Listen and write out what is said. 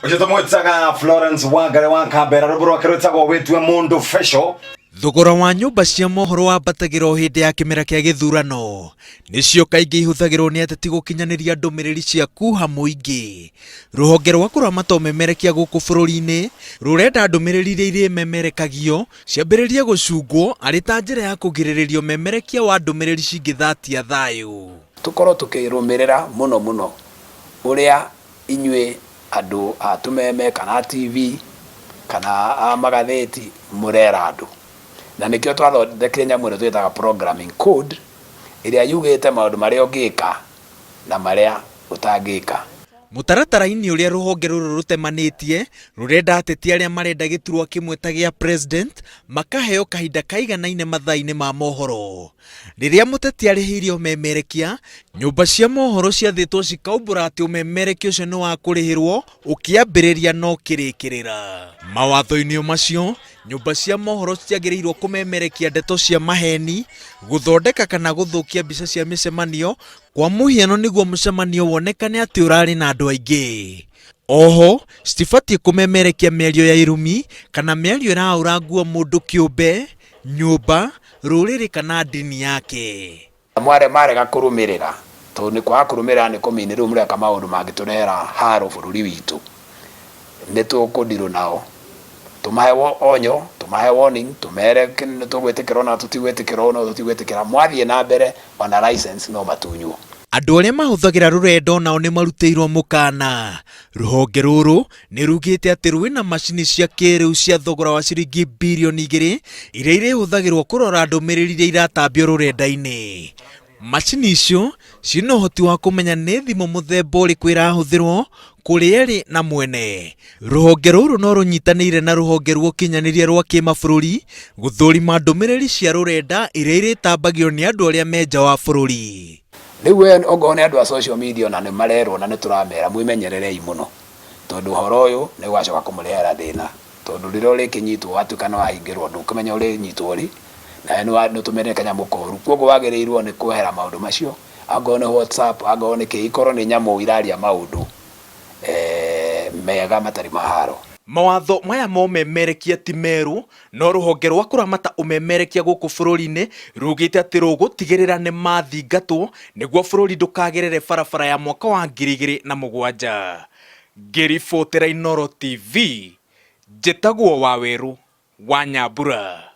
Ũcio tũmwĩtaga Florence Wangari wa Kambera, rwĩmbo rwake rwĩtagwo Wĩtue Mũndũ Fesho. Thogora wa nyũmba cia mohoro wambatagĩra o hĩndĩ ya kĩmera kĩa gĩthurano. Nĩcio kaingĩ ihũthagĩrwo nĩ ateti gũkinyanĩria ndũmĩrĩri cia kuha mũingĩ. Rũhonge rwa kũramata ũmemerekia gũkũ bũrũri-inĩ rũrenda ndũmĩrĩri iria irĩmemerekagio ciambĩrĩrie gũcungwo arĩ ta njĩra ya kũgirĩrĩria ũmemerekia wa ndũmĩrĩri cingĩthatia thayũ. Tũkorwo tũkĩrũmĩrĩra mũno mũno ũrĩa inyuĩ andũ a tũmeme kana a TV kana a magathĩti mũrera andũ. Na nĩkĩo twathondekire nyamũ ĩno twĩtaga programming code ĩrĩa yugĩte maũndũ marĩa ũngĩka na marĩa ũtangĩka. Mũtaratara-inĩ ũrĩa rũhonge rũrũ rũtemanĩtie, rũrenda ateti arĩa marenda gĩturwa kĩmwe ta gĩa President makaheo kahinda kaiganaine mathaa-inĩ ma mohoro. Rĩrĩa mũteti arĩhĩire ũmemerekia, nyũmba cia mohoro ciathĩtwo cikaumbũra atĩ ũmemerekia ũcio nĩ wa kũrĩhĩrwo ũkĩambĩrĩria na ũkĩrĩkĩrĩra. Mawatho-inĩ o macio, nyũmba cia mohoro citiagĩrĩirwo kũmemerekia ndeto cia maheni, gũthondeka kana gũthũkia mbica cia mĩcemanio, kwa mũhiano nĩguo mũcemanio wonekane atĩ ũrarĩ na andũ aingĩ. Oho, citibatiĩ kũmemerekia mĩario ya irumi kana mĩario ĩraũra nguo mũndũ kĩũmbe, nyũmba, rũrĩrĩ kana ndini yake. Mware marega kũrũmĩrĩra, tondũ nĩ kwaga kũrũmĩrĩra nĩ kũmini rĩu mũreka maũndũ mangĩtũrehera haro bũrũri witũ, nĩ tũkũndirũ nao. Tũmahe onyo, tũmahe warning, tũmere nĩ tũgwĩtĩkĩra ũna tũtigwĩtĩkĩra ũna tũtigwĩtĩkĩra. Mwathiĩ na mbere ona license no matunywo. Andũ arĩa mahũthagĩra rũrenda onao nĩ marutĩirwo mũkana. Rũhonge rũrũ nĩ rugĩte atĩ rwĩna macini cia kĩrĩu cia thogora wa ciringi birioni igĩrĩ iria irĩhũthagĩrwo kũrora ndũmĩrĩri iria iratambio rũrenda-inĩ. Macini icio ciĩna ũhoti wa kũmenya nĩ thimũ mũthemba ũrĩkũ ĩrahũthĩrwo, kũrĩa ĩrĩ na mwene. Rũhonge rũrũ no rũnyitanĩire na rũhonge rwa ũkinyanĩria rwa kĩmabũrũri gũthũrima ndũmĩrĩri cia rũrenda iria irĩtambagio nĩ andũ arĩa me nja wa bũrũri. Rĩu we ongorwo nĩ andũ a social media ona nĩ marerwo na nĩ tũramera mwĩmenyererei mũno. Tondũ ũhoro ũyũ nĩ ũgacoka kũmũrehera thĩna, tondũ rĩrĩa ũrĩkĩnyitwo watuĩka nĩ wahingĩrwo ndũkũmenya ũrĩnyitwo rĩ, nawe nĩ ũtũmĩrire kanyamũ koru. Kwoguo wagĩrĩirwo nĩ kwehera maũndũ macio, angorwo nĩ WhatsApp, angorwo nĩ kĩ, ikorwo nĩ nyamũ iraria maũndũ mega matarĩ ma haro. Mawatho maya ma ũmemerekia ti merũ, no rũhonge rwa kũramata ũmemerekia gũkũ bũrũri-inĩ rugĩte atĩ rũgũtigĩrĩra nĩ mathingatwo nĩguo bũrũri ndũkagerere barabara ya mwaka wa 2007. Ngĩribotera Inooro TV, njĩtagwo Wawerũ wa Nyambura.